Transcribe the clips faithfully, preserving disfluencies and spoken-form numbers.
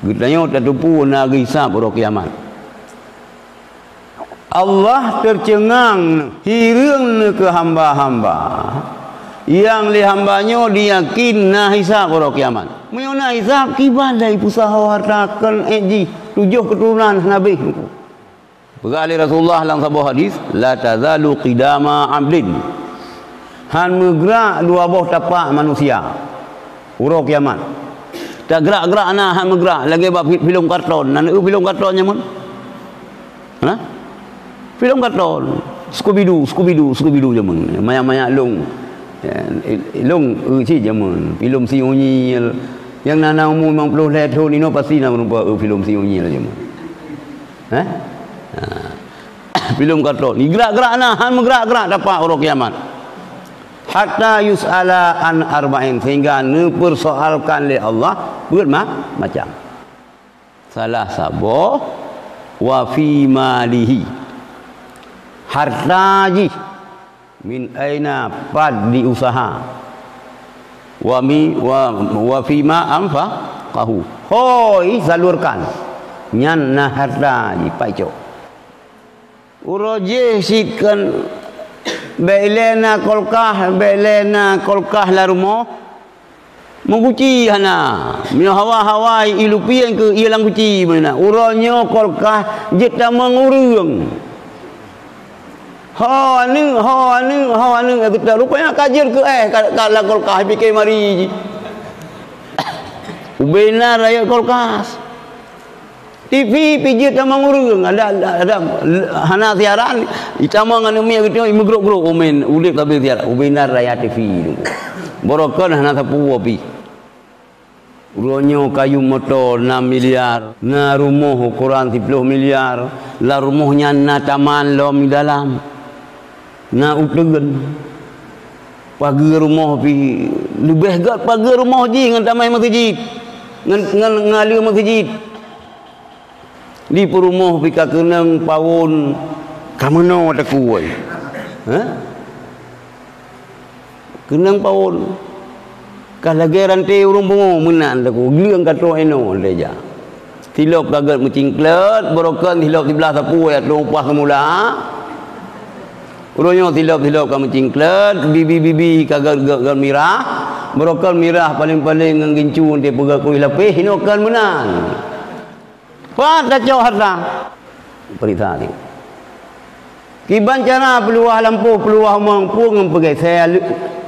Geutanyoe tateupeue na geuhisab uroe kiamat. Allah teuceungang hireuen keu hamba-hamba nyang lé hamba nyoe diyakin na hisab uroe kiamat. Meunyoe na hisab, kiban lé peusaho hareuta keu ék jih, tujoh keuturonan hana beh. Peugah lé Rasulullah lam saboh hadis, "La tazalu qidama abdin." Han meugrak dua boh tapak manusia uroe kiamat. Tagrak-grak na han meugrak lagée bak fi-, filem karton. Na eu filem karton nyan? Hah? Filem karton. Scooby-Doo, Scooby-Doo, Scooby-Doo jameun. Manyak-manyak lông. Ya, il-, lông eu cit jameun. Filem si unyil. Nyang na, na umu limong ploh lhée thon inoe pasti na meurumpok eu filem si unyil jameun. Hah? Ha. Filem karton. Gerak-gerak na, han meugrak-grak tapak uroe kiamat. Hatta yus'ala an arba'in, sehingga neupeursoalkan lé Allah peuet ma-, macam. Salah saboh, wa fi malihi, harta jih, min aina, pat diusaha, wa mi-, wa, wa fi ma anfaqahu, hôi salurkan, nyan na harta jih, pat cok. Uroe jih cit kan, bék ilée na kulkas, bék ilée na kulkas lam rumoh. Meuguci hana. Meunyoe hawa-hawa i lupieng keu ie lam guci meunan. Uroe nyoe kulkas jeuet tamong ureuëng. Ho aneuk, ho aneuk, ho aneuk, eh, geuteu. Rupanya ka jeuet keu éh, ka, ka lam kulkas, pike mari jih. Ubena rayeuk kulkas. T V pih jeuet tamong ureuëng, ada, ada, hana siaran, itamong aneuk miet geutanyoe, imeugrok-grok umen, udeb sabe siaran, ubena raya T V tu. Barokon hana sapeue pih. Uroe nyoe kayém moto nam miliar, na rumoh ukoran siploh miliar, lam rumoh nyan na taman lom dalam, na uteuen. Pageue rumoh pih leubeh gét pageue rumoh jih ngon taman meuseujid, ngon, ngon, ngon aleue meuseujid. Di peurumoh pih ka keunong pawon, ka meunoe takue. Hah? Keunong pawon. Ka lagée ranté ureuëng pungo meunan takue, gleueng ka trok inoe lé jak. Silop ka gét meucingklet, barokon silop siblaih sapeue ya troh upah seumula. Uroe nyoe silop-silop ka meucingklet, bibi-bibi ka gét, gét, gét mirah. Barokon mirah paleng-paleng ngon gincu, teupeugét kueh lapéh, inoe kon meunan. Pat tacok harta? Peuriksa teuh. Kiban cara peuluwah lampôh, peuluwah umong, peue ngon peugeusée,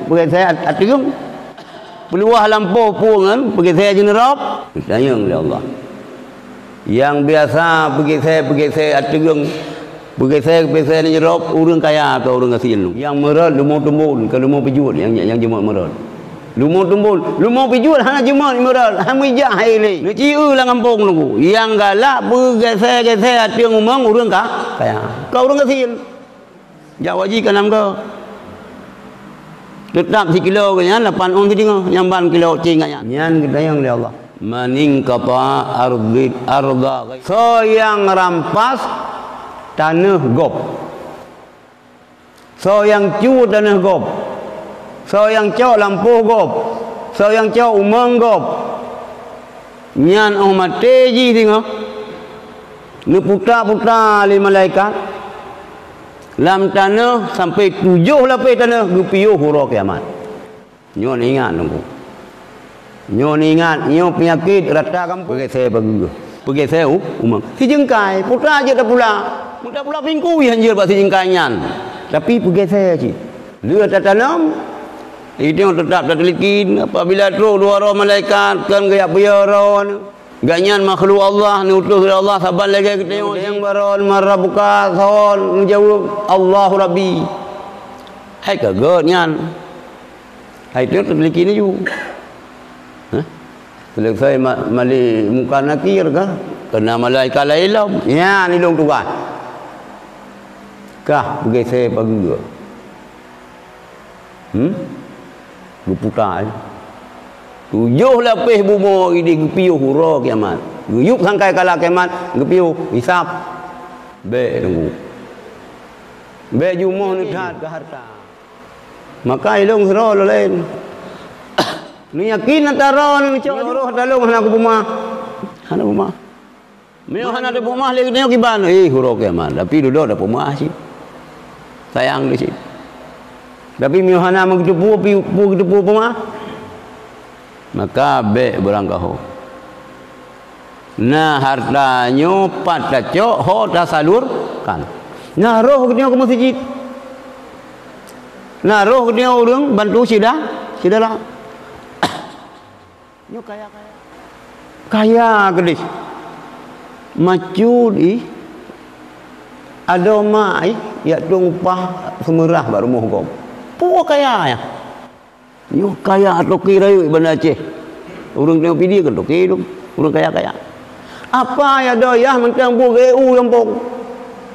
peugeusée at-, ateueng? Peuluwah lampôh peue ngon peugeusée jeuneurob? Tanyong lé Allah. Nyang biasa peugeusée-peugeusée ateueng, peugeusée-peugeusée jeuneurob, ureuëng kaya atau ureuëng gasien. Nyang meurot leumo tumbon, ka leumo peujeuet nyang, nyang jeuet meurot. Leumo tumbon, leumo pijeuet hana jeuet meurot, hana meujak hai lé. Neuci eu lam gampông nunggu. Nyang galak peugeusée-geusée ateueng umong ureuëng ka kaya. Ka ureuëng gasien. Jak waji ka nam go. Teutap sikilo geuh nyan lapan ôn sideungoh, nyang ban kilo cing geuh nyan. Nyan geutanyong lé Allah. Maning kata ardit arda. Soe nyang rampas taneuh gob. Soe nyang cu taneuh gob, soe nyang cok lampôh gob, soe nyang cok umong gob, nyan óh maté jih singoh, neuputa-puta lé malaikat lam taneuh sampoe tujoh lapéh taneuh geupiôh uroe kiamat. Nyoe neuingat Teungku. Nyoe neuingat, nyoe peunyakét rata gampông. Peugeusée pageue. Peugeusée u-, umong. Sijeungkai, putra jeuet tapula. Meutapula pingkui hanjeuet bak sijeungkai nyan. Tapi peugeusée cit. Lheueh tatanom, itu teutap tateulikin. Apabila trok dua droe malaikat, kon geujak peuyô droe. Gobnyan makhluk Allah, neutus lé Allah saban lagée geutanyoe. Nyang baron, "Man rabbuka?" Saon, neujaweueb, "Allahu Rabbi." Hai ka gét nyan. Hai teuk teuteliki laju. Hah? Selesai ma-, malik Mungkar Nakir kah? Keu na malaikat laén lom. Nyan ilong tugaih. Kah peugeusée pageue. Hmm? Geuputa, eh. Tujoh lapéh bumoe idéh geupiôh uroe kiamat. Geuyueb sangkai kala kiamat, geupiôh hisab. Bék Teungku. Bék jumoh neuthat keu harta. Maka ilong sidroe lom laén. Neuyakin ata droe neucok roh talong hana kupeumah. Hana peumeu'ah. Meunyoe hana teupeumeu'ah lé geutanyoe kiban, eh, uroe kiamat. Tapi dudoe tapeumeu'ah cit. Sayang di cit. Tapi meunyoe hana meugeuteupeue, pi-, peue geuteupeue peumeu'ah, maka bék beurangkaho. Na hareuta nyoe pat tacok ho tasalurkan. Na roh geutanyoe keu meuseujid. Na roh geutanyoe ureuëng bantu sida-, syedara. Nyoe kaya-kaya. Kaya keudeh. Macut ih. Adoe mak ih, jak tueng upah seumeurah bak rumoh gob. Peue kaya nyan? Nyoe kaya toke rayeuk Banda Aceh. Ureuëng teuh Pidie kan toke tu, ureuëng kaya-kaya. Apa ya doyah mantong bu geu gampông.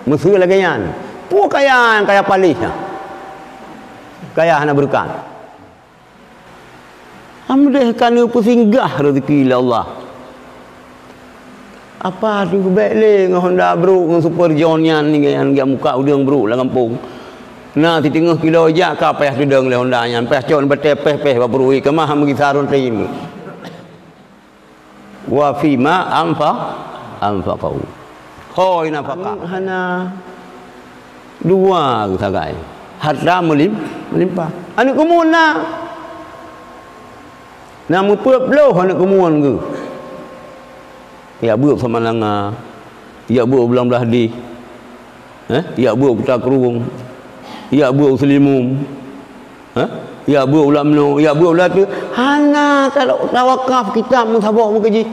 Meuseu lagée nyan. Peue kaya nyang kaya paléh nyan? Kaya hana beureukat. Amdeh ka neupeusinggah rezeki lé Allah. Apa tu bék lé ngon Honda brok, ngon Super John nyan, nyan jak muka udeueng brok lam gampông. Na siteungoh kilo jak ka payah teudong lé Honda nyan, payah cok batée péh-péh bak pruet, keumah meugisa ron teuin. Wa fima anfa-, anfaqahu. Hôi nafakah. Hana dua geusagai. Harta meulim-, meulimpah. Aneuëk keumuen na. Na meupeuet bloh aneuëk keumuen geuh. Jak beuet Samalanga, jak beuet Blang Blahdeh, eh, jak beuet Kuta Krueng, jak beuet Seulimum, eh, jak beuet u Lamno, jak beuet u Lateueh. Hana ka tawakaf kitab meusaboh meukeujih.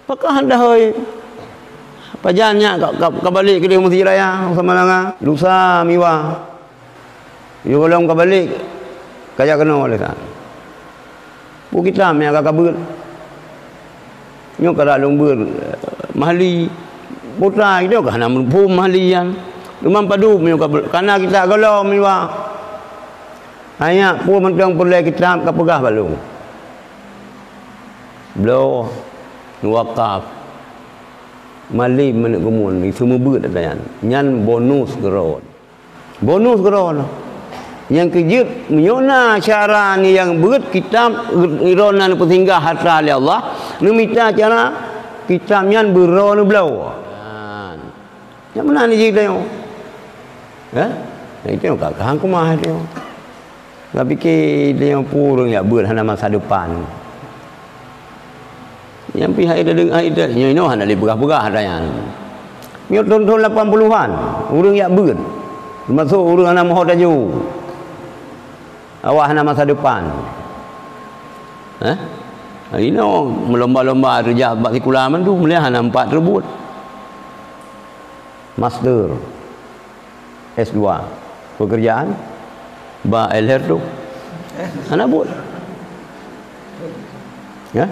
Pakon hana hôi. Pajan nyak ka, ka, ka balek keudeh Mesjid Raya, Samalanga, lusa Miwa. Yôh gohlom ka balek, ka jak keunoe lé sa. Peue kitab nyang ka kabeuet. Nyoe ka lôn beuet, eh, Mahli. Putra nyoe ka hana muphom Mahli nyan. Teuma padub nyoe ka beuet. Kana kitab gohlom Miwa. Hai nyak, peue mantong peureulée kitab ka peugah bak lôn. Bloe, wakaf. Malem aneuëk keumuen, seumeubeuet ata nyan. Nyan bonus keudroe. Bonus keudroe. Nyang keujeuet, meunyoe na cara nyang beuet kitab, droe na neupeusinggah harta lé Allah, neumita cara kitab nyan beudroe neubloe. Nyan. Nyang meunan jih tanyoe. Eh? Nyang itu ka, ka hang keumah tanyoe. Ka pike tanyoe peue ureuëng jak beuet hana masa depan. Nyang pih hai teudeung hai teu, nyoe inoe hana lé peugah-peugah ata nyan. Nyoe thon-thon lapan puluhan, ureuëng jak beuet. Teumasok ureuëng hana meuhot laju. Awak hana masa depan. Eh? Inoe meulomba-lomba teuh jak bak sikula mandum, lé hana empat reubot. Master. S dua. Pekerjaan ba L R tu. Anak buet. Ya?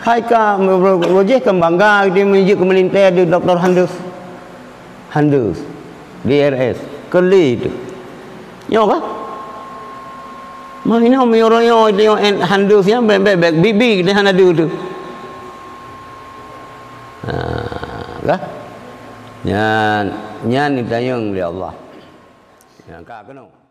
Hai ka Rojeh kan bangga dia menunjuk ke melintai di Doktor Handus. Handus. D R S. Keli tu. Nyoe ka? Mah inoe meunyoe nyoe dia Handus yang bek-bek bibi dia hana ada tu. Ha, ka? Nyan, nyan ditanyong lé Allah. Nyan ka keunoe.